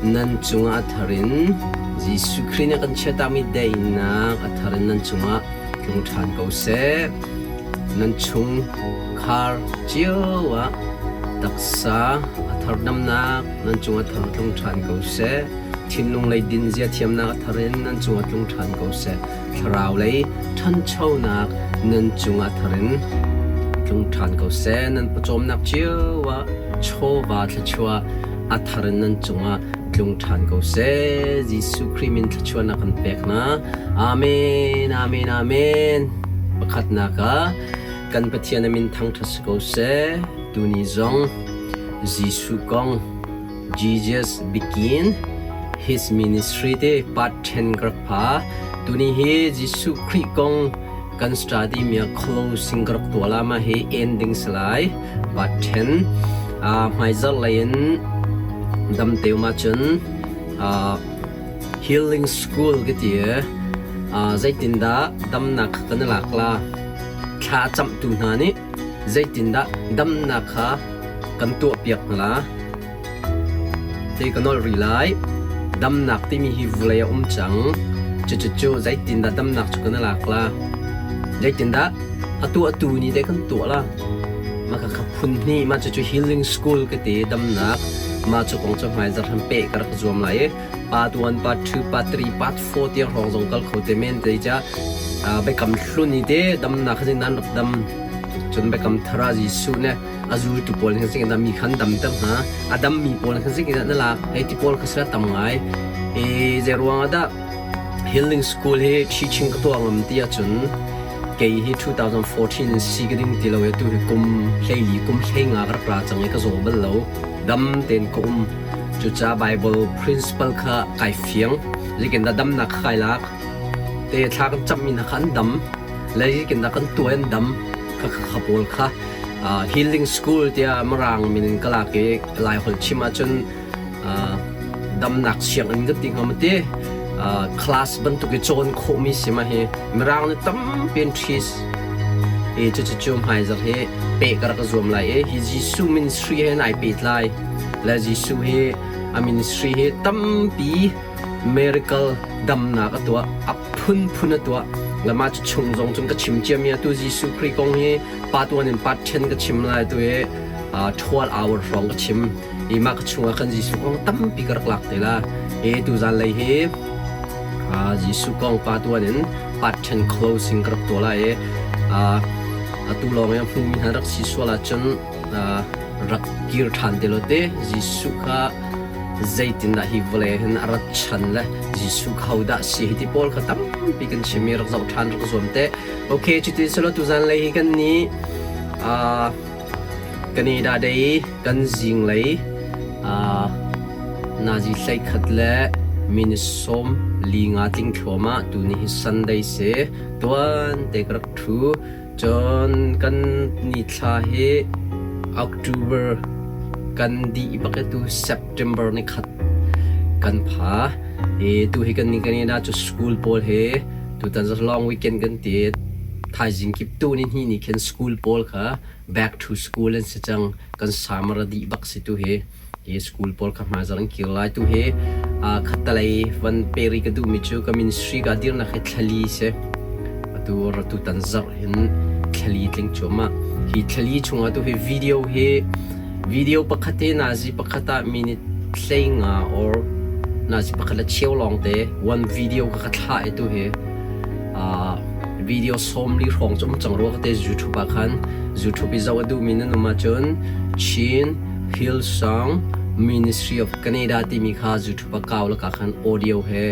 Nan cungah a thar in Jesuh Khrih nih a kan chiahtakmi daihnak a thar in nan cungah tlung ṭhan ko seh. Nan chungkhar cio ah taksa a thar damnak nan cungah thar tlung ṭhan ko seh. Thinlung lei dinzia thiamnak a thar in nan cungah tlung ṭhan ko seh. Thlarau lei ṭhanchonak nan cungah thar in tlung ṭhan ko seh. Nan pawcawmnak cio ah chawva thluachuah a thar in nan cungah tlung ṭhan ko seh. Jesuh Khrih min thluachuahnak kan pek hna. Amen, amen, amen. Pakhatnak ah kan Pathian a min thangṭhat si ko seh. Tuni zong Jesuh kong Jesus begin his ministry te part 10 ka rak pha. Tuni hi Jesuh Khrih kong kan study mi ah closing ka rak tuah la ma hi ending si lai. Part 10 hmaizarh lei in dam te um ahcun healing school ka ti zeitindah damnak kha kan i lak la thla a camhtu hna nih zeitindah damnak kha kan tuahpiak hna la Ti ka nolh rih lai. Damnak timi hi vawlei a um cang. Cucucu zeitindah damnak cu kan i lak la? Zeitindah a tuahtu nih deh kan tuah la? Mah kha phun hnih, mah cucu healing school ka ti damnak. Mah cu kong cu hmaizarh han peh ka rak zuam lai i part 1, part 2, part 3, part 4 tiang hrawng zong kal kho te men te ca biakam hlun i te damnak kha nan rak dam. Cun biakam thar ah Jesuh nih a zultu pawl khan zeitindah mi khan damter hna a dammi pawl khan zeitindah na lak hei ti pawl kha sila tam ngai i zei ruangah dah healing school hi teaching ka tuah ngam ti ahcun kei hi 2014 in si ka ding ti lo i tu hi kum hleili kum hleinga ka rak ra cang i ka zaw bal lo dam tein ka um cucaah Bible principle kha kai fiang zeitindah damnak kha kai lak te thla kan cammi hna kha an dam le zeitindah kan tuah an dam kha kha pawl kha healing school tiah Mirang min in ka lak i Laiholh chim ahcun damnak sianginn kan ti hnga maw ti class bantuk i cawn khawhmi si ma hi Mirang nih tampi an ṭhis i cucu hmaizarh hi peh ka rak zuam lai i hi Jesuh ministry he nai pehtlai le Jesuh hi a ministry hi tampi miracle damnak a tuah a phunphun a tuah le mah cu chung zong cun ka chim ciami atu Jesuh Khrih kong hi part 1 in part 10 ka chim lai tu hi 12 hour hrawng ka chim i mah ka chungah khan Jesuh kong tampi ka rak lak te la i tuzan lei hi Jesuh kong part 1 in part 10 closing ka rak tuah lai i atu lawng i hmumi hna rak si sual ahcun rak kir ṭhan te lo te Jesuh kha zeitindah hi vawlei hin a rat chan le Jesuh kha hodah si hi ti pawl kha tampi kan chim i rak zoh ṭhan rak zuam te. Okay, cuti silo tuzan lei hi kan nih Canada Day kan zinglei nazi 11 le minute 15 tling thluahmah tuni hi Sunday si tuan te ka rak ṭhu. Cun kan nithla hi October kan dih bak i tu September ni khat kan pha. I tu hi kan ni kan ina cu school pawl hi tutan cu long weekend kan ti. Thaizing kip tu ni hnih ni khin school pawl kha back to school an si cang. Kan summer a dih bak si tu hi. Hi school pawl kha hmaizarh an kir lai. Tu hi khattalei van peri ka duhmi cu ka ministry ka dirnak hi thlali si. Atu tutan zarh hin thlali tling cuahmah. Hi thlali chungah tu hi video hi video pakhat hi nazi pakhat ah minute 15 or nazi pakhat le cheu lawng te one video ka ka thlah i tu hi video 40 hrawng cu um cang rua ka te YouTube ah khan YouTube i zoh a duhmi nan um ahcun Chin Hillsong Ministry of Canada timi kha YouTube ah kau laka khan audio he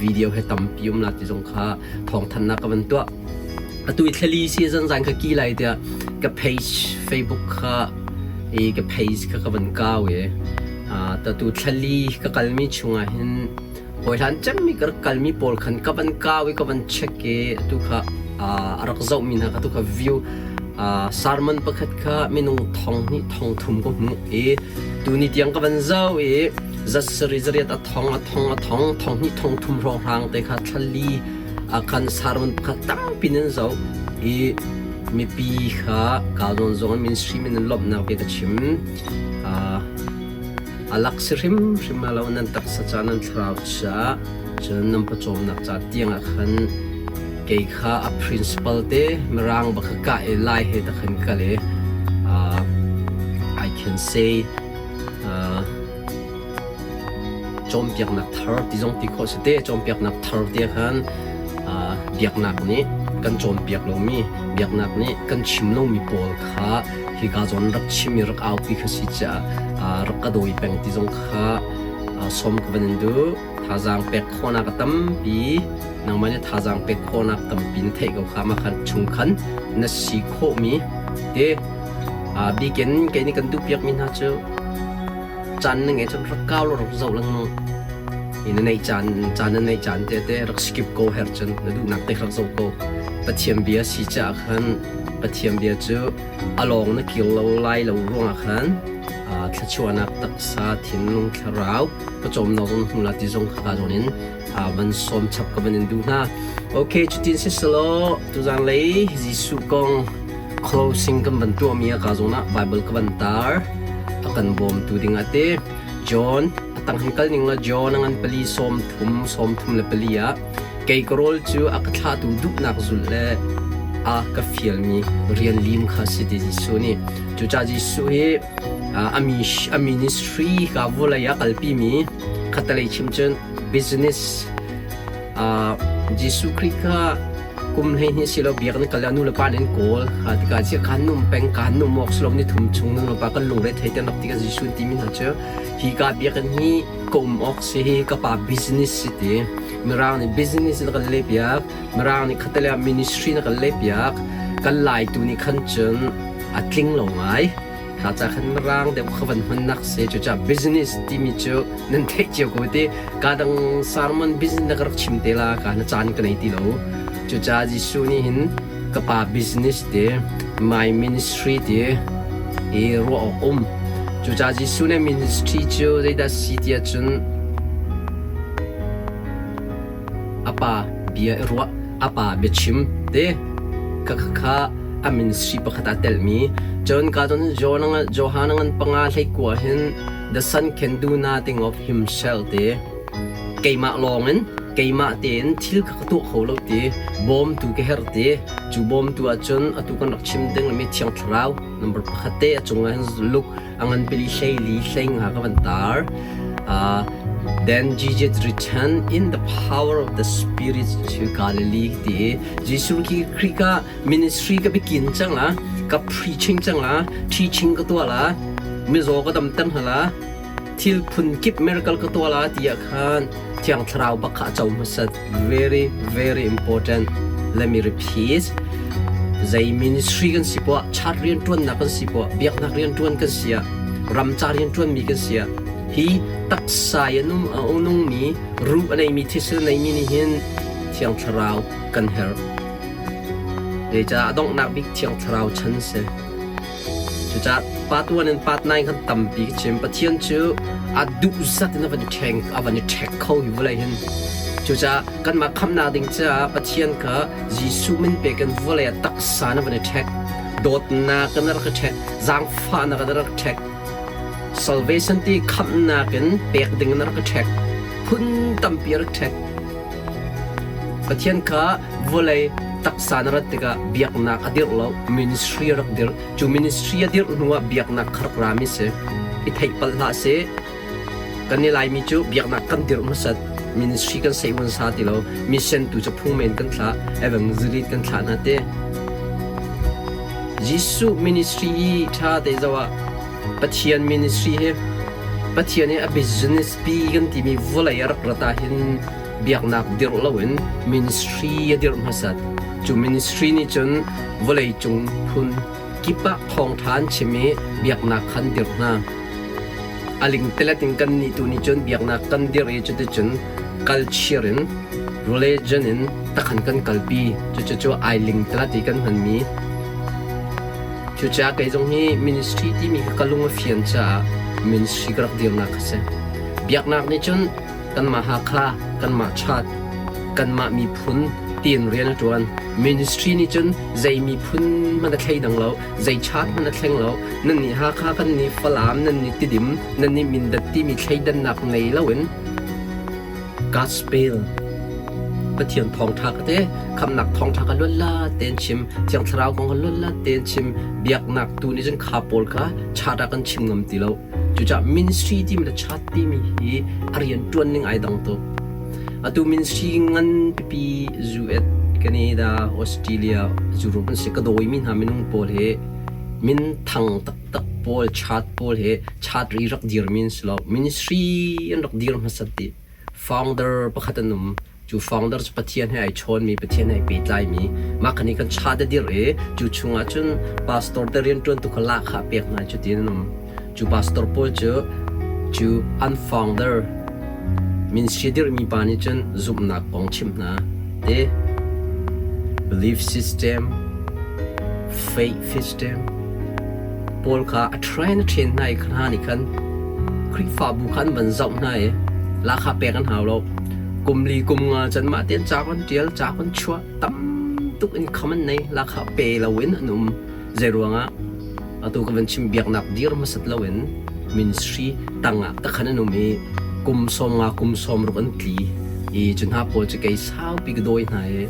video he tampi um la ti zong kha thawngthanhnak ka van tuah. Atu i thlali si zan zan kha ki lai tiah ka page Facebook kha i ka page kha ka van kau i tatu thlali ka kalmi chungah hin Hawihlan cemmi ka rak kalmi pawl khan ka van kau i ka van check i atu kha a rak zohmi hna kha tu kha view sermon pakhat kha minung thong hnih thong thum ka hmuh i tuni tiang ka van zoh i zasari zariat a thong a thong a thong thong hnih thong thum hrawng hrang te kha thlali khan sermon pakhat tampi nan zoh i mipi kha ka zawn zong ministry min in lawmhnak bia ka chim. A lak si hrimhrim lo nan taksa ca nan thlarau caah cun nan pawcawmnak ca tiangah khan kei kha a principal te mirang bak kha kah i lai he ta khan kal i I can say cawnpiaknak thar ti zong ti khawh si te cawnpiaknak thar ti khan biaknak nih kan cawnpiak lomi biaknak nih kan chim lomi pawl kha hika zawn rak chim i rak aupi kha si caah rak ka dawi peng ti zong kha sawm ka van in duh. Thazaang pek khawhnak a tampi nangmah nih thazaang pek khawhnak tampi na theih ko kha mah khan chung khan na si khawhmi te bikin kei nih kan duhpiakmi hna cu caan na ngei cun rak kau law rak zoh lengmang. Hi na neih caan caan na neih caan te te rak skip ko her cun na duhnak te rak zoh ko. Pathian bia si caah khan Pathian bia cu a lawng na kir lo lai lo ruangah khan thluachuahnak taksa thinlung thlarau pawcawmnak zong hmu la ti zong kha ka zawn in van sawm chap ka van in duh hna. Okay, cutin si selaw tuzan lei Jesuh kong closing kan van tuahmi ah ka zawn ah Bible ka van tar a kan bawmtu ding ah te John a tang han kal ning la John a ngan pali 34 ah kei ka rawl cu a ka thlahtu duhnak zulh le a ka fialmi rian lim kha si ti Jesuh nih cucaah Jesuh hi a ministry ka vawlei ah kalpimi khatalei chim cun business Jesuh Khrih kha kum 12 si lo biak na kal nu le pa nih an kawl kha tikah chiah khan num peng kan num awk si lo ni thum chung nu le pa kan lungre thei te nak tikah Jesuh timi hna cu hi ka biakinn hi ka um awk si hi ka pa business si ti mirang nih business na kan le piak mirang nih khatale ministry na kan le piak kan lai tu nih khan cun a tling lo ngai Kha ca khan mirang deuh kha van hmannak si. Cucaah business timi cu nan theih cio ko ti. Ka dang sermon business na ka rak chim te la ka na caan ka nei ti lo. Cucaah Jesuh nih hin ka pa business ti, my ministry ti i ruah awk um. Cucaah Jesuh nih ministry cu zeidah si ti ahcun A pa bia i ruah, a pa biachim te kha kha a ministry pakhat ah telhmi. Cun ka cun Johan ngan panga hlei kua hin the son can do nothing of himself te keimah lawngin keimah tein thil kha ka tuah kho lo ti bawmtu ka herh ti cu bawmtu ahcun atu kan rak chim ding mi Thiang Thlarau number pakhat te a cungah hin Luke a ngan pili hleili hleinga ka van tar. Then Jesus returned in the power of the Spirit to Galilee ti Jesuh khi Khrih ka ministry ka bikin cang la ka preaching cang la teaching ka tuah la mizaw ka damter hna la thil phun kip miracle ka tuah la ti ah khan Thiang Thlarau bak kha a co hmasat. Very very important. Let me repeat. Zei ministry kan si poah, church rianṭuannak kan si poah, biaknak rianṭuan kan si ah, ramca rianṭuanmi kan si ah, hi taksa i a nungmi, ruh a neimi, thisen a neimi nih hin Thiang Thlarau kan herh. Zeicah a donghnak bik Thiang Thlarau chan si. Cucaah part 1 in part 9 khan tampi ka chim. Pathian cu a duh zat in a van i ṭheng, a van i ṭhek kho hi vawlei hin. Cucaah kanmah khamhnak ding caah Pathian kha Jesuh min pek in vawlei ah taksa in a van i ṭhek. Dawtnak in a rak i ṭhek, zaangfahnak in a rak ṭhek, salvation ti khamhnak in pek ding in a rak i ṭhek. Phun tampi a rak ṭhek. Pathian kha vawlei taksa na rat tikah biaknak a dirh lo, ministry a rak dirh. Cu ministry a dirh hnuah biaknak kha rak rami si. I theih palh hlah sih. Kan i Laimi cu biaknak kan dirh hmasat. Ministry kan sei sa ti lo. Mission tu cu phung men kan thlah, evangelist kan thlah hna te. Jesuh ministry i ṭha te zoh ah Pathian ministry hi Pathian i a business pi kan timi vawlei a rak rat ah hin biaknak dirh loin ministry a dirh hmasat. Cu ministry nih cun vawleicung phun kip ah thawngṭha an chim i biaknak kha an dirh hna. A lingtelet in kannih tu nih cun biaknak kan dirh i cuticun culture in religion in takhan kan kalpi. Cucu ai lingtelet i kan hmanmi. Cucaah kei zong hi ministry timi kha ka lung a fian caah ministry ka rak dirnak a si. Biaknak nih cun kanmah Hakha, kanmah Chat, kanmah miphun tiin rian a ṭuan. Ministry nih cun zei miphun hmanh a thleidang lo, zei chat hmanh a thleng lo. Nan nih Hakha, kan nih Falam, nan nih Tidim, nan nih Mindat timi thleidannak ngei loin Gospel Pathian thawngṭha ka te, khamhnak thawngṭha ka luatla tein chim, Thiang Thlarau kong ka luatla tein chim, biaknak tu nih cun kha pawl kha chat ah kan chim ngam ti lo. Cucaah ministry timi le chat timi hi a rian ṭuan ning ai dang tuk. Atu ministry ngan pipi US, Canada, Australia, Europe an si ka dawimi hna minung pawl hi min thang taktak pawl, chat pawl hi chat ri rak dirmi an si lo. Ministry an rak dir hmasat dih. Founder pakhat an um. Cu founder cu Pathian he ai chawnmi, Pathian he ai pehtlaimi, mah kha nih kan chat a dirh i cu chungah cun pastor te rianṭuantu kha lahkhah pek hna cutin an um. Cu pastor pawl cu cu an founder ministry dirhmi pa nih cun zumhnak kong chimh hna te belief system, faith system pawl kha a train a train hna i kha hna nih khan Khrihfabu kha an van zoh hna i lahkhah pek an hau lo. Kum li kum nga can mah tein ca kan ṭial, ca kan chuah, tam tuk in kham an nei, lahkhah pe loin an um. Zei ruangah atu ka van chim biaknak dir hmasat loin ministry tangah takhan an um i kum 50 kum 60 an tli i cu hna pawl cu kei saupi ka dawi hna i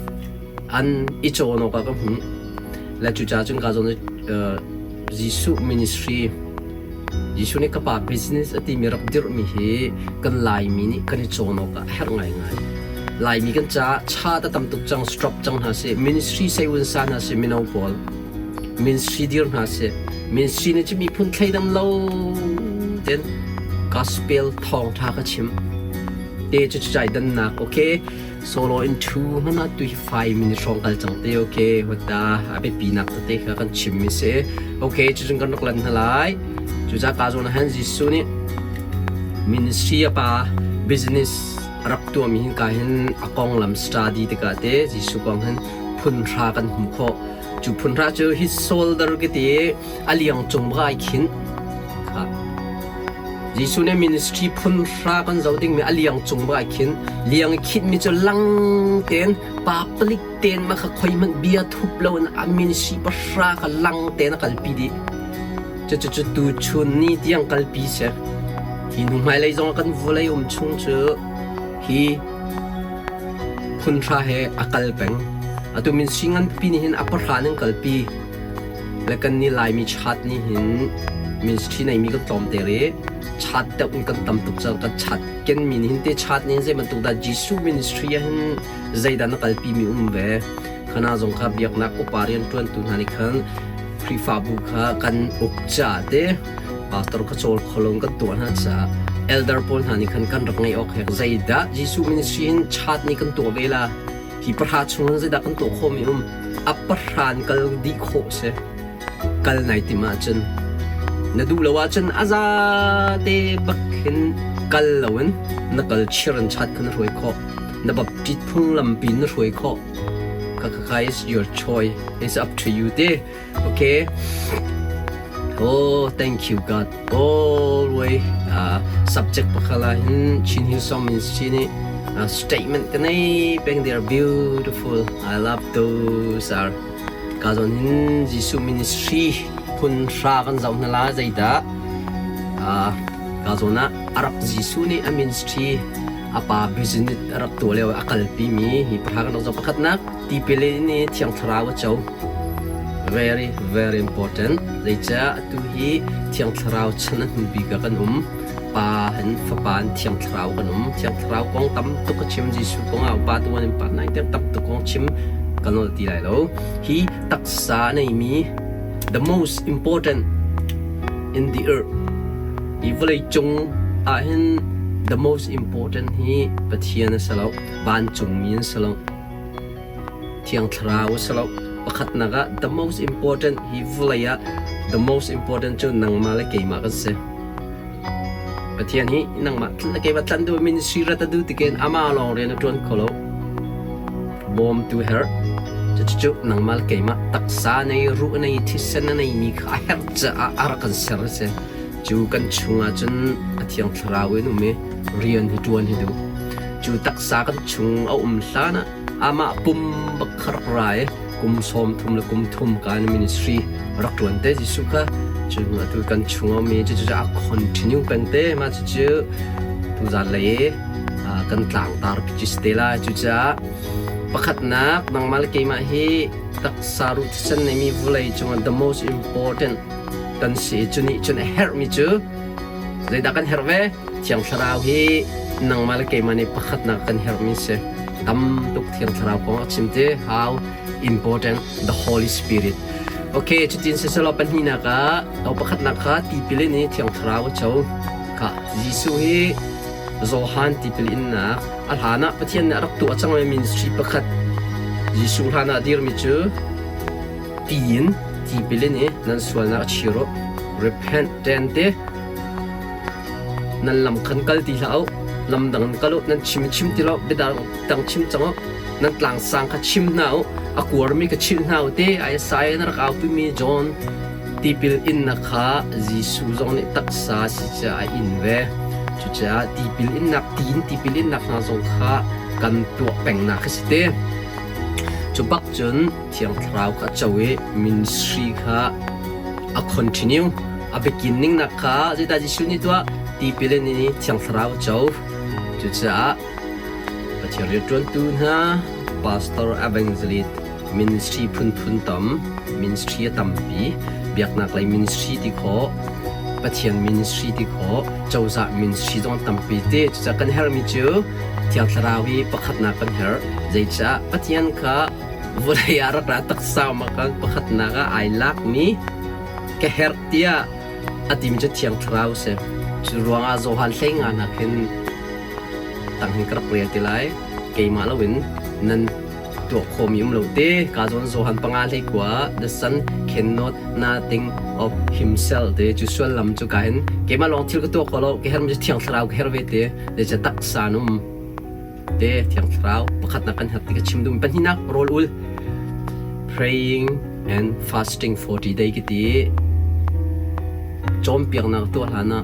an i cawn awk ah ka hmuh. Le cucaah cun ka zawn Jesuh ministry Jesuh nih ka pa business a timi rak dirhmi hi kan Laimi nih kan i cawn awk ah a herh ngaingai. Laimi kan caah chat a tam tuk cang, stop cang hna sih, ministry sei-un sa hna sih mino pawl, ministry dir hna sih. Ministry nih cu miphun thleidan lo ten gospel thawngṭha ka chim. Te cu cai dannak, okay? Solo in ṭhu hmanh ah tu hi 5 minute hrawng kal cang te okay hota a biapi nak tete kha kan chim mi si okay cucun kan rak lan hna lai cucaah ka zawn ah hin Jesuh nih ministry a pa business rak tuahmi hin ka hin a konglam study tikah te Jesuh kong hin phun hra kan hmuh khawh cu phun hra cu his shoulder ki ti a liang cung bak ai khin kha Jesuh nih ministry phun hra kan zoh dingmi a liang cung bak ai khin. Liang i khinhmi cu lang tein pa palik tein mah kha khoi hmanh bia thup loin a ministry pahra kha lang tein a kalpi dih. Cucu tu chun ni tiang kalpi si. Hi hnu hmailei zong kan vawlei um chung cu hi phun hra he a kal peng. Atu ministry nganpi nih hin a pahra in an kalpi. Le kan nih Laimi chat nih hin ministry neimi kan tlawm te ri chat deuh in kan tam tuk cang kan chat kenmi nih hin te chat nih hin zei bantuk dah Jesuh ministry ah hin zeidah na kalpi mi um ve khana zong kha biaknak upa rian ṭuantu hna nih khan Khrihfabu kha kan uk ca te pastor kha cawl kholong kan tuah hna caah elder pawl hna nih khan kan rak ngeih awk hek zeidah Jesuh ministry hin chat nih kan tuah ve la Hi pahra chung in zeidah kan tuah khawhmi um? A pahra in kal dih khawh si. Kal nai tim ahcun na duh lo ahcun a zate bak hin kal loin na kal chir in chat kha na hruai khawh. Na baptit phunglam pin na hruai khawh. Kha kha kha is your choice. It's up to you te. Okay. Oh, thank you God. Always subject pakhat ah hin Chin Hillsong Ministry nih statement ka nei peng they are beautiful. I love those are ka zawn hin Jesuh Ministry phun hra kan zoh hna la zeidah ka zawn ah a rak Jesuh nih a ministry a pa business a rak tuah lio a kalpi mi hi pahra kan rak zoh pakhatnak tipil in i Thiang Thlarau a co. Very, very important. Zeicah atu hi Thiang Thlarau chan a hnu bik ah kan um. Pa in Fapa in Thiang Thlarau kan um. Thiang Thlarau kong tam tuk a chim. Jesuh kong ah upa tu an in pa nai tiang tam tuk kong chim ka nol ti lai lo. Hi taksa a neimi the most important in the earth hi vawlei cung ah hin the most important hi Pathian a si lo, vancungmi an si lo. Thiang Thlarau a si lo. Pakhatnak ah the most important hi vawlei ah the most important cu nangmah le keimah kan si. Pathian hi nangmah le keimah tlan duh ministry rat a duh tikin amah lawng rian a ṭuan kho lo. Bawmtu herh. Cucu nangmah le keimah taksa nei, ruh nei, thisen a neimi kha a herh caah a rak kan ser a si. Cu kan chungah cun a Thiang Thlarau in um i rian hi ṭuan hi duh. Cu taksa kan chung a um hlan ah amah pum bak kha rak ra i kum 30 le kum thum ka in ministry rak ṭuan te Jesuh kha. Cun atu kan chung a ummi cucu a continue peng te. Mah cucu tuzan lei i kan tlangtar pi cu si te lai. Cucaah pakhatnak nangmah le keimah hi taksa ruh thisen neimi vawlei cungah the most important kan si i cu nih cun a herhmi cu zeidah kan herh ve? Thiang Thlarau hi nangmah le keimah nih pakhatnak kan herhmi si. Tam tuk Thiang Thlarau kong a chim ti how important the Holy Spirit. Okay, cutin siselaw pahnihnak ah o pakhatnak kha tipil in i Thiang Thlarau a co. Kha Jesuh hi Johan tipil innak a hlan ah Pathian nih a rak tuah cangmi ministry pakhat Jesuh hlan ah dirmi cu ti in tipil in i nan sualnak a chir u. Repent ten te nan lam khan kal ti hlah u. Lam dang in kal u. Nan chim chim ti lo. Biadang dang chim cang u. Nan tlang sang kha chim hna u. A kuarmi kha chilh hna u te. Isaiah na rak aupimi John tipil innak kha Jesuh zong nih taksa si caah a in ve. Cucaah tipil innak tiin tipil innak hna zong kha kan tuah pengnak kha si te. Cu bak cun Thiang Thlarau kha a co i ministry kha a continue. A beginning nak kha zeidah Jesuh nih tuah? Tipil in i Thiang Thlarau a co. Cucaah Pathian rianṭuantu hna, pastor, evangelist, ministry phunphun tam, ministry a tampi, biaknak lei ministry ti khawh, Pathian ministry ti khawh, cozah ministry zong tampi ti. Cucaah kan herhmi cu Thiang Thlarau hi pakhatnak kan herh. Zeicah Pathian kha vawlei ah rak ra taksa um ah pakhatnak ah ai lakmi ka herh tiah a timi cu Thiang Thlarau a si. Cu ruangah Johan 15 nak hin tang hin ka rak rel ti lai. Keimah loin nan tuah khawhmi um lo te. Ka zawn Johan panga hlei kua the son cannot nothing of himself te cu suallam cu ka hin keimah lawng thil ka tuah kho lo ka hermi cu Thiang Thlarau ka her ve te. Zeicah taksa num te Thiang Thlarau pakhatnak kan herh ti ka chim duhmi pahnihnak rawl ul praying and fasting 40 day ki ti cawnpiaknak tuah hlan ah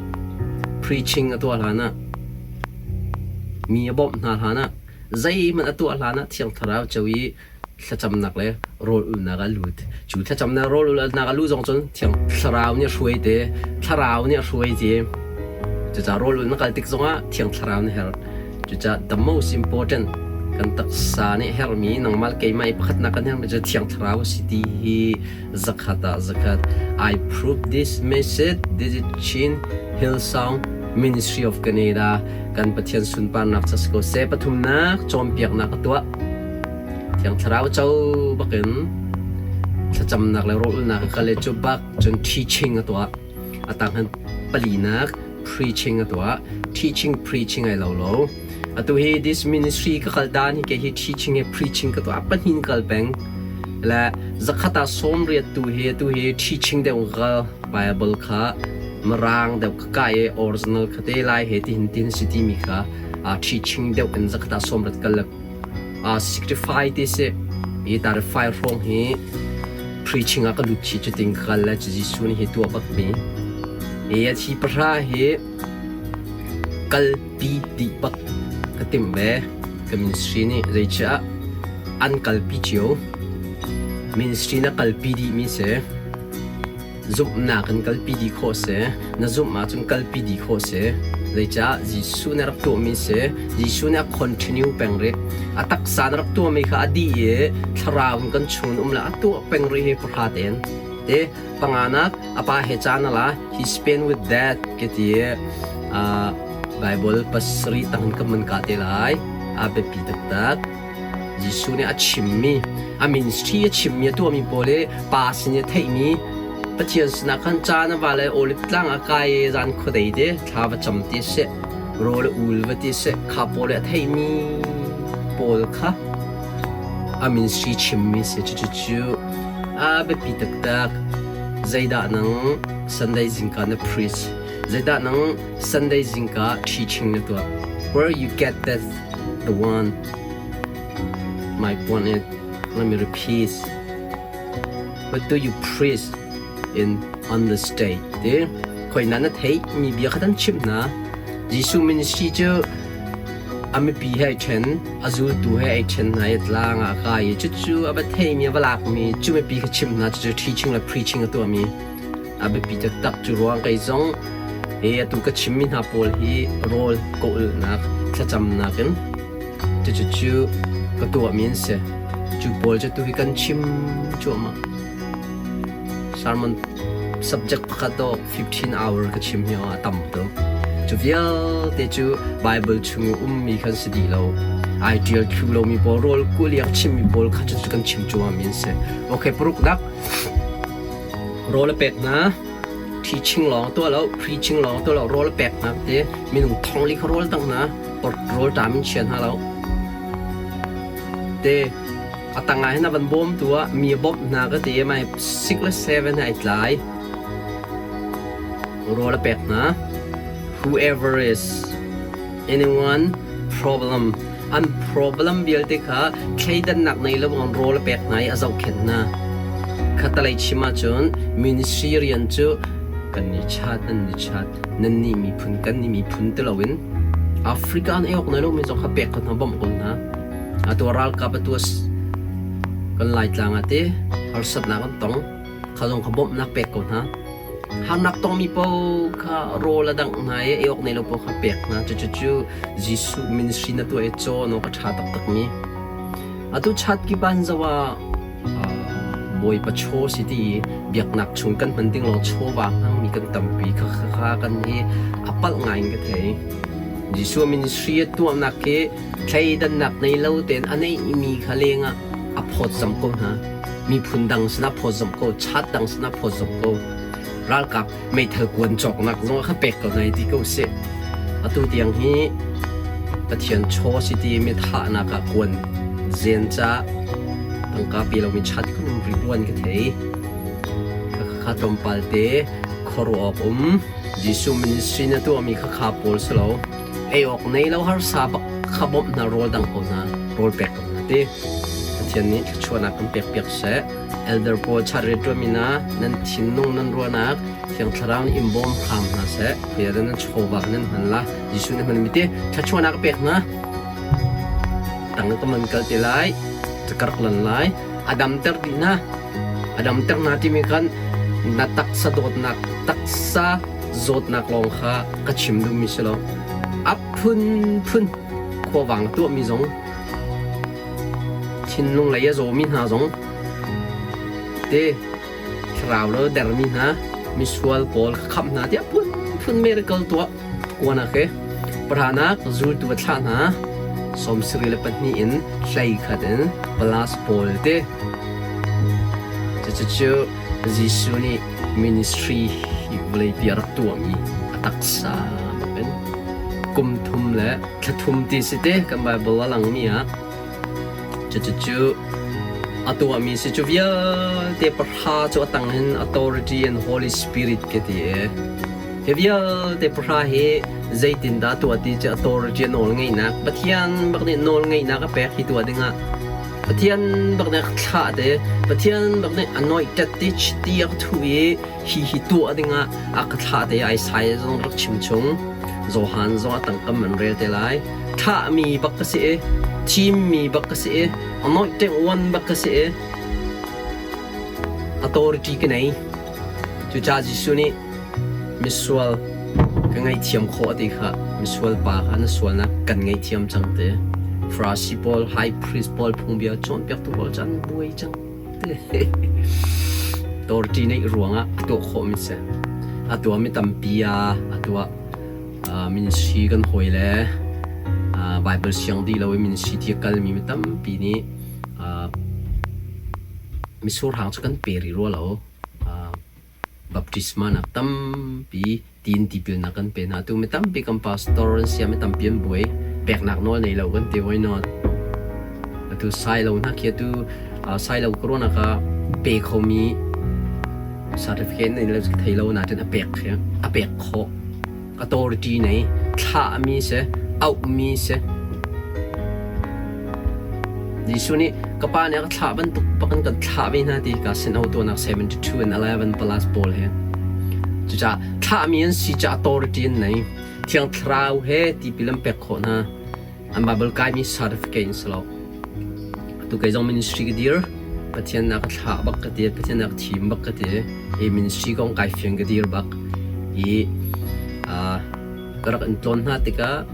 preaching a tuah hlan ah mi a bawmh hna hlan ah zeihmanh a tuah hlan ah Thiang Thlarau co i thlacamnak le rawl ulnak a lut. Cu thlacamnak rawl ulnak a luh zong cun Thiang Thlarau nih a hruai te, Thlarau nih a hruai te. Cucaah rawl ul na kal tik zongah Thiang Thlarau na herh. Cucaah the most important kan taksa nih herhmi nangmah le keimah i pakhatnak kan herhmi cu Thiang Thlarau a si ti hi zakhat ah zakhat. I prove this message. This is Chin Hillsong Ministry of Canada. Kan Pathian sunparnak ca si ko seh. Pathumnak cawnpiaknak a tuah. Thiang Thlarau co bakin thlacamnak le rawlulnak a kal i cu bak cun teaching a tuah. A tang han palinak preaching a tuah. Teaching preaching ai lo lo. Atu hi this ministry ka kal dan hi ke hi teaching he preaching ka tuah pahnih kal peng. Le zakhat ah 80 tu hi atu hi teaching deuh ka Bible kha mirang deuh ka kai i original kha te lai he ti hin tin si timi kha teaching deuh in zakhat ah 80 kal le 65 ti si i tarifai hrawng hi preaching ah ka lut chi cutin ka kal le Jesuh nih hi tuah bak mi i a thi pahra hi kalpi dih bak ka timh ve ka ministry nih zeicah an kalpi cio ministry na kalpi dih mi si Zumhnak in kalpi dih khawh a si. Na zumh ahcun kalpi dih khawh a si. Zeicah Jesuh nih a rak tuahmi a si. Jesuh nih a continue peng rih. A taksa na rak tuahmi kha a dih i thlarau in kan chung in um le a tuah peng rih hi pahra tein. Te panganak a pa he caan a la. He spent with that ke ti uh, Bible pasarih tang in kan man ka te lai. A biapi taktak. Jesuh nih a chimmi, a ministry a chimmi, a tuahmi pawl hi Pa sin i a theihmi Pathian sinah khan caan a va le Olive tlang ah kai i zan khuadei te thla va cam ti a si, rawl a ul va ti a si, kha pawl i a theihmi pawl kha a ministry chimmi si. Cucu a biapi taktak. Zeidah nang Sunday zingka na preach? Zeidah nang Sunday zingka teaching na tuah? Where you get that The one my point is, let me repeat. What do you preach in on the stage? Ti khoi na na theih mi bia kha dan chimh hna. Jesuh ministry cu a mipi he ai ṭhen, a zultu he ai ṭhen hna i tlang ah a kai i cucu a va theimi a va lakmi cu mipi kha chimh hna cucu teaching le preaching a tuahmi. A biapi taktak. Cu ruang kei zong hi atu ka chimmi hna pawl hi rawl kawlnak thlacamnak in cucu ka tuahmi an si. Cu pawl cu tu hi kan chim cuahmah. Sermon subject pakhat dawh 15 hour ka chim hi a tam tuk. Cu vialte cu Bible chung i ummi khan si dih lo. Ai ṭial thlu lomi pawl rawl kuliak chimmi pawl kha cu kan chim cuahmah mi an si. Okay, paruknak rawl a pek hna. Teaching lawng tuah lo, preaching lawng tuah lo, rawl a pek hna te minung thong li kha rawl tang hna, rawl ṭam in chia hna lo. Te a tang ah hin a van bawmtu ah mi a bawmh hna ka ti i mai 6 le 7 ai tlai. Rawl a pek hna. Whoever is anyone problem an problem vialte kha thleidannak nei lo bangin rawl a pek hna i a zohkhenh hna. Khatalei chim ahcun ministry rian cu kan ni chat nan ni chat nannih miphun kan nih miphun ti loin Africa an ei awk nei lomi zong kha pek ko hna bawmh ko hna. Atu ralkap atu kan Laitlang ah ti harsatnak an tong kha zong kha bawmhnak pek ko hna. Harnak tongmi paoh kha rawl a dangh hna i ei awk nei lo paoh kha pek hna. Cucu cu Jesuh ministry na tuah i cawn awk a ṭha taktakmi. Atu chat kip ah zoh ah Bawipa chaw si ti i biaknak chung kan hman ding lawng chawva hmangmi kan tampi kha kha kan hi a palh ngai in ka thei. Jesuh ministry a tuahnak hi thleidannak nei lo tein a neihmi kha lengah a phawtzamh ko hna. Miphun dang sinah phawtzamh ko, chat dang sinah phawtzamh ko. Ralkap meithal kuan cawknak zong kha pek ko hna ti ko sih. Atu tiang hi Pathian chaw si ti mi thahnak ah kuan zen ca tangka pe lomi chat kan um rih ruan ka thei. Kha tlawmpal te khuaruah awk um. Jesuh ministry na tuahmi kha kha pawl si lo. Ei awk nei lo harsa bak kha bawmh hna rawl dang ko hna rawl pek ko hna ti. Pathian nih thluachuahnak kan pek piak seh. Elder pawl chat rianṭuanmi hna nan thinlung nan ruahnak Thiang Thlarau nih in bawm hram hna seh. Bia nan chawva nan hman la. Jesuh nih hmanmi te thluachuahnak a pek hna. Tang ka man kal te lai. Ka rak lan lai. A damter dih hna. A damter hna timi khan na taksa dawtnak taksa zawtnak lawng kha ka chim duhmi si lo. A phunphun khuavang tuahmi zong thinlung lei a zawmi hna zong te thlarau lo dermi hna misual pawl kha khamh hna tiah phunphun miracle tuah kuanak he pahranak zultu a thlah hna 72 in 11 in plus pawl te cucu Jesuh nih ministry hi vawleipi a rak tuahmi a taksa bak in kum thum le thla thum ti si te kan Bible a langmi ah cucu a tuahmi si cu vialte pahra cu a tang hin authority and Holy Spirit ke ti e hi vialte pahra hi zeitindah tuah ti cu authority nawl ngeihnak Pathian bak nih nawl ngeihnak a pek hi tuah dingah Pathian bak nih a thlah te Pathian bak nih anointed ti chiti a ka thuh i hi hi tuah dingah a ka thlah te Isaiah zong rak chim chung Johan zong a tangkam an rel te lai thlahmi bak ka si i thimmi bak ka si i anointed one bak ka si i authority ka nei cucaah Jesuh nih Misual ka ngaihthiam khawh ti kha misual pa kha na sualnak kan ngaihthiam cang ti. Farasi pawl, high priest pawl, phungbia cawnpiaktu pawl cu an buai cang ti. Authority neih ruangah a tuah khawhmi si. A tuahmi tampi ah a tuah. Ministry kan hawi le Bible siang dih lo i ministry ti a kalmi mi tampi nih mitsur hang cu kan pe rih rua lo. Baptisma nak tampi tiin tipilnak kan pe hna. Tu mi tampi kan pastor an sia mi tampi an buai. Peknak nawl nei lo kan ti why not? Atu sailo hna khi atu sailo corona ka pe khomi certificate nei lo thei lo na tin a pek khi a pek khawh. Authority nei thlahmi si auhmi si. Jesuh nih ka pa nih a ka thlah bantuk bakin kan thlah ve hna ti ka sin tuahnak 72 and 11 plus pawl he. Cucaah thlahmi an si ca authority an nei. Thiang Thlarau he tipil an pek khawh hna. An Bible kaimi certificate in si lo. Atu kei zong ministry ka dir. Pathian a ka thlah bak ka ti, Pathian a ka thim bak ka ti. I ministry kong kai fiang ka dir bak. I ka rak in tlawn hna tikah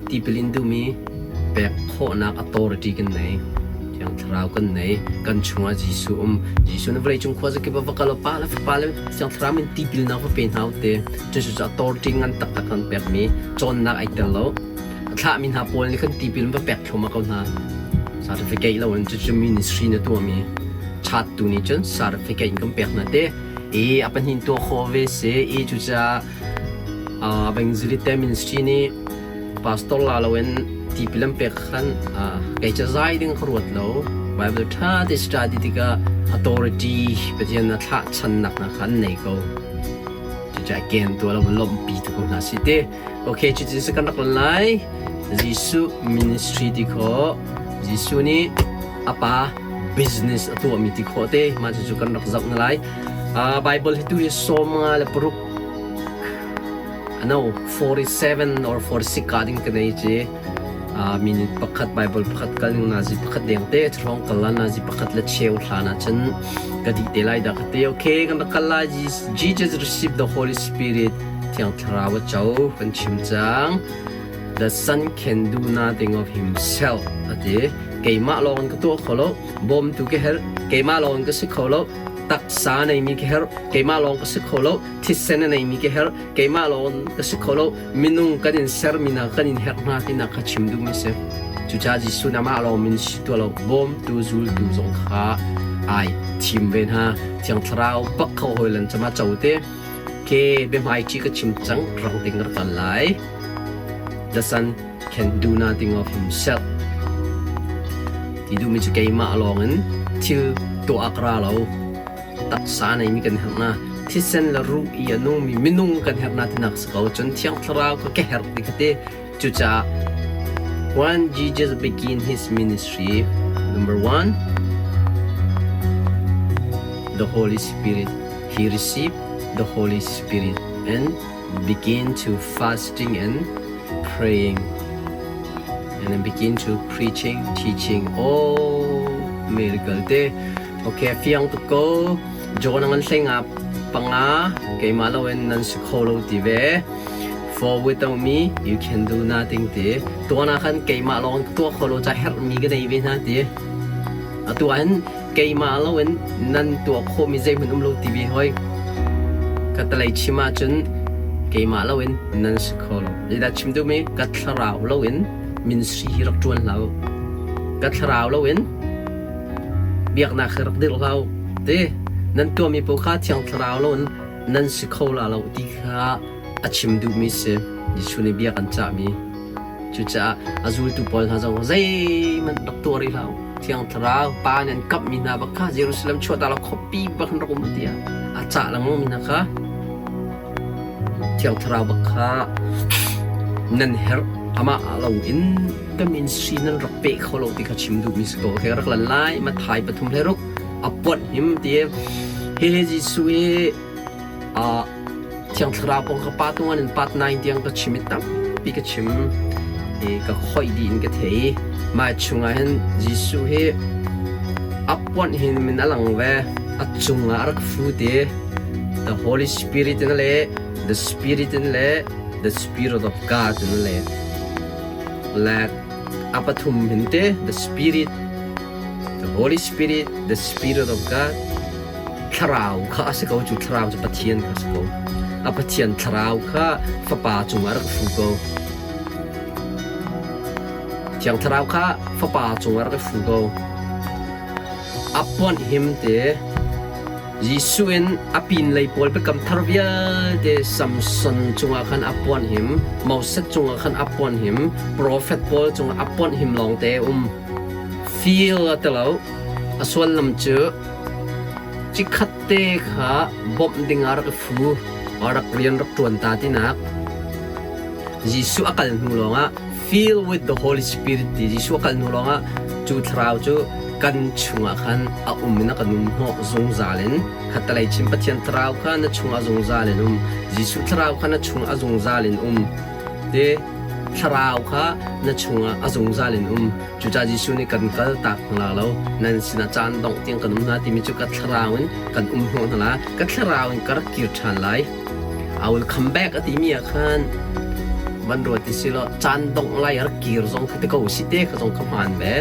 Tipil in duhmi pek khawhnak authority kan nei. Thiang Thlarau kan nei. Kan chungah Jesuh um. Jesuh nih vawleicung khuazakip ah va kal aw, Pa le Fapa le Thiang Thlarau min tipilnak va pe hna u ti. Cucu cu authority ngan taktak kan pekmi cawnnak ai tel lo. A thlahmi hna pawl nih khan tipil in va pek thluahmah ko hna. Certificate lo in cucu ministry na tuahmi chat tu nih cun certificate in kan pek hna te. I a pahnih tuah khawh ve si. I cucaah Evangelist Ministry nih pastor la loin tipil an pek khan kei cu zai ding ka ruat lo. Bible ṭha te study tikah authority Pathian a thlah channak hna kha an nei ko. Cucaah ken tuah lo lawmhpi tu ko hna si te. Okay, cutin si kan rak lan lai. Jesuh ministry ti khawh. Jesuh nih a pa business a tuahmi ti khawh te. Mah cucu kan rak zoh na lai. Bible hi tu hi 56 ano 47 or 46 ka ding ka nei ci minute pakhat Bible pakhat kal ning nazi pakhat deng te throng kal la nazi pakhat le cheu hlan ah cun ka di te lai da ka te okay kan rak kal lai Jesus received the Holy Spirit Thiang Thlarau a co kan chim cang the son can do nothing of himself ati keimah lawng in ka tuah kho lo bawmtu ka herh keimah lawng in ka si kho lo taksa neimi ka herh keimah lawng ka si kho lo thisen a neimi ka herh keimah lawng ka si kho lo minung kan in sermi hna kan in herh hna tinak kha chim duhmi si cucaah Jesuh nih amah lawng min si tuah lo bawmtu zultu zong kha ai thim ve hna Thiang Thlarau bak kho hawi lan cama cho te ke biahmai chi ka chim cang rang ding rak kal lai the son can do nothing of himself ti duhmi cu keimah lawng in thil tuah ka ra lo taksa neimi kan herh na thisen le ruh i a nungmi minung kan herh na tinak si ko cun thiang thlarau kha ka herh ti kha ti cucaah when Jesus began his ministry number one the Holy Spirit he received the Holy Spirit and began to fasting and praying and then begin to preaching, teaching all miracle te. Okay, fiang tuk ko. John ngan hlenga panga keimah loin nan si kho lo ti ve. For without me you can do nothing ti. Tuan ah khan keimah lawng tuah kho lo ca herh mi ka nei ve hna ti. Atu ah hin keimah loin nan tuah khawhmi zeihmanh um lo ti ve hoi. Ka talei chim ahcun keimah loin nan si kho lo. Zeidah chim duhmi ka thlarau loin ministry hi rak ṭuan hlah u. Ka thlarau loin biaknak hi rak dirh hlah u. Ti nan tuahmi paoh kha thiang thlarau loin nan si kho la lo ti kha a chim duhmi si. Jesuh nih bia kan cahmi. Cucaah a zultu pawl hna zong zeihmanh rak tuah rih hlah u. Thiang Thlarau Pa nih an kamhmi hna bak kha Jerusalem chuahta lo khuapi bak in rak um tiah a cah lengmangmi hna kha Thiang Thlarau bak kha nan herh amah lo in ka ministry nan rak peh kho lo ti kha chim duhmi si ko. Okay, rak lan lai Matthai pathum hlei ruk a puanh him ti hihi Jesuh hi Thiang Thlarau kong ka pa tungan in part 9 tiang ka chim i tampi ka chim i ka khoih dih in ka thei. Mah chungah hin Jesuh hi a puanh hin min a lang ve. A cungah a rak fu te. The Holy Spirit in le the Spirit in le the Spirit of God in le le a pathum hin te the Spirit the Holy Spirit the Spirit of God Thlarau kha a si ko cu thlarau cu Pathian kha a si ko. A Pathian thlarau kha Fapa cungah rak fu ko. Thiang thlarau kha Fapa cungah rak fu ko. A puanh him te Jesuh in a pinlei pawl biakam thar vialte Samson cungah khan a puanh him, Moses cungah khan a puanh him, profet pawl cungah a puanh him lawng te um. Feel a ti lo. A suallam cu Chikkhat te kha bawmh dingah rak i fu, rak rian rak ṭuan ta tinak. Jesuh a kal hnu lawngah fill with the Holy Spirit ti Jesuh a kal hnu lawngah cu thlarau cu kan chungah khan a um in a kan um hnawh zungzal in khattelei chin Pathian thlarau kha na chungah zungzal in um Jesuh thlarau kha na chungah zungzal in um ti. Thlarau kha na chungah a zungzal in um. Cucaah Jesuh nih kan kal tak hna lo, nan sinah caan dongh tiang kan um hna timi cu ka thlarau in kan um hnawh hna lai. Ka thlarau in ka rak kir ṭhan lai. I will come back a timi ah khan van ruat ti si law caan dongh lai rak kir zong kha ti ko si te kha zong ka hmaan ve.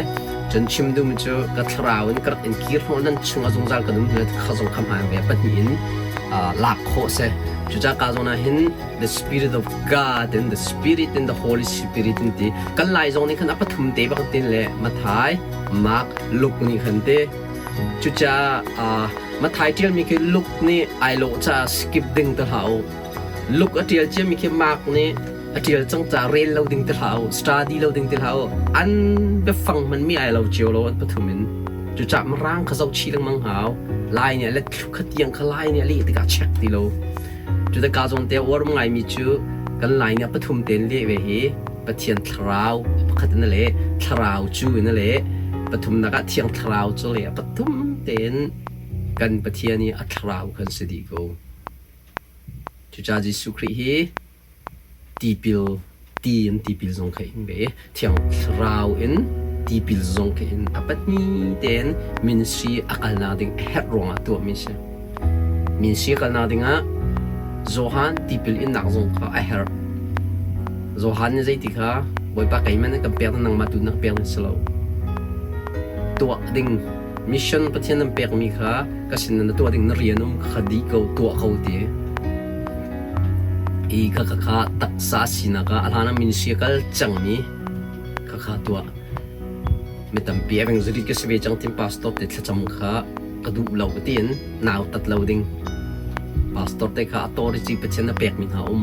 Cun chim duhmi cu ka thlarau in ka rak in kir hnawh nan chungah zungzal kan um hna kha zong kha hmaan ve pahnih in lak khawh si. Cucaah ka zawn ah hin the spirit of God and the spirit and the Holy Spirit in ti kan lai zong nih khan a pathum te bak tin le Mathai, Mark, Luke nih khan te cucaah Mathai ṭialmi khi Luke nih ai lawh caah skip ding ti hlah u. Luke a ṭial ciami khi Mark nih a ṭial cang caah rel lo ding ti hlah u, study lo ding ti hlah u. An biafang hmanmi ai lo cio lo an pathum in. Cucaah Mirang kha zoh chih lengmang hau. Lai nih a let thlu kha tiang kha Lai nih a leh tikah check ti lo. Cutikah ka zawn te uar ngaimi cu kan Lai nih a pathum tein leh ve hi Pathian thlarau pakhat in a leh, thlarau cu in a leh, pathumnak ah Thiang Thlarau cu le a pathum tein kan Pathian i a thlarau kan si dih ko. Cucaah Jesuh Khrih hi tipil ti in tipil zong kha in ve Thiang Thlarau in tipil zong kha in a pahnih tein ministry a kalnak ding a herh ruangah tuahmi si. Ministry a kalnak dingah Johan tipil innak zong kha a herh. Johan nih zeiti kha Bawipa keimah nih kan pek nangmah tu na ka pek si lo. Tuah ding mission Pathian nan pekmi kha ka sin na tuah ding na rian um kha dih ko tuah ko ti. I kha kha kha taksa sinak ah a hlan ah ministry a kal cangmi kha kha tuah. Mi tampi evangelist ka si ve cang tin pastor te thlacam kha ka duh lo tiin nau tat lo ding. Pastor te kha authority Pathian a pekmi hna um.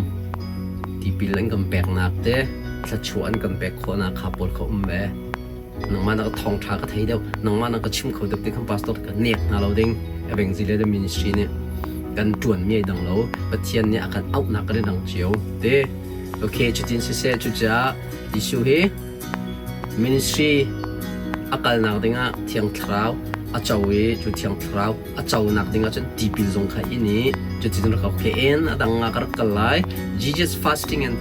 Tipil an kan peknak te thluachuah an kan pek khawhnak kha pawl kha um ve. Nangmah na ka thawngṭha ka thei deuh, nangmah na ka chim kho deuh ti khan pastor ka nek hna lo ding. Evangelist ministry nih kan ṭuanmi ai dang lo. Pathian nih a kan auhnak kan i dang cio. Te okay cutin siseh cucaah Jesuh hi ministry a kalnak dingah Thiang Thlarau a co i cu Thiang Thlarau a conak dingah cun tipil zong kha in i cutin rak okay en a dang ah ka rak kal lai. Jesus fasting and